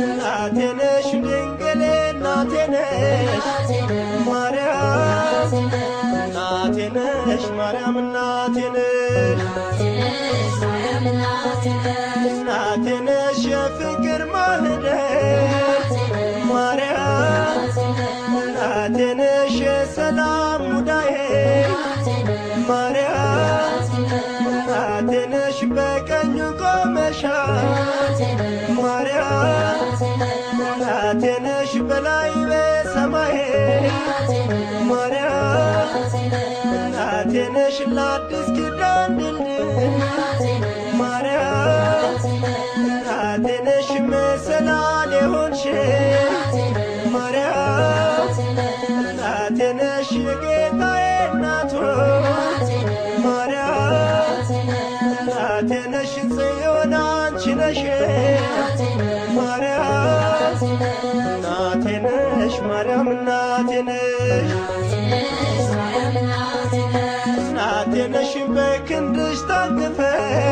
እናቴ ነሽ ድንግል፣ እናቴ ነሽ ማርያም፣ እናቴ ነሽ ማርያም፣ እናቴ ነሽ፣ እናቴ ነሽ የፍቅር ማህደር ማርያም፣ እናቴ ነሽ የሰላም ሙዳዬ ማርያም፣ እናቴ ነሽ በቀኙ ቆመሻል ማርያም፣ እናቴ ነሽ በላይ በሰማይ ማርያም፣ እናቴ ነሽ ለአዲስ ኪዳን ድልድይ ማርያም፣ እናቴ ነሽ መሰላል የሆንሽ ማርያም፣ እናቴ ነሽ የጌታዬ እናቱ ማርያም፣ እናቴ ነሽ ጽዮን አንቺ ነሽ ማርያም፣ እናቴ ነሽ ማርያም፣ እናቴ ነሽ፣ እናቴ ነሽ በክንድሽ ታቅፈሽ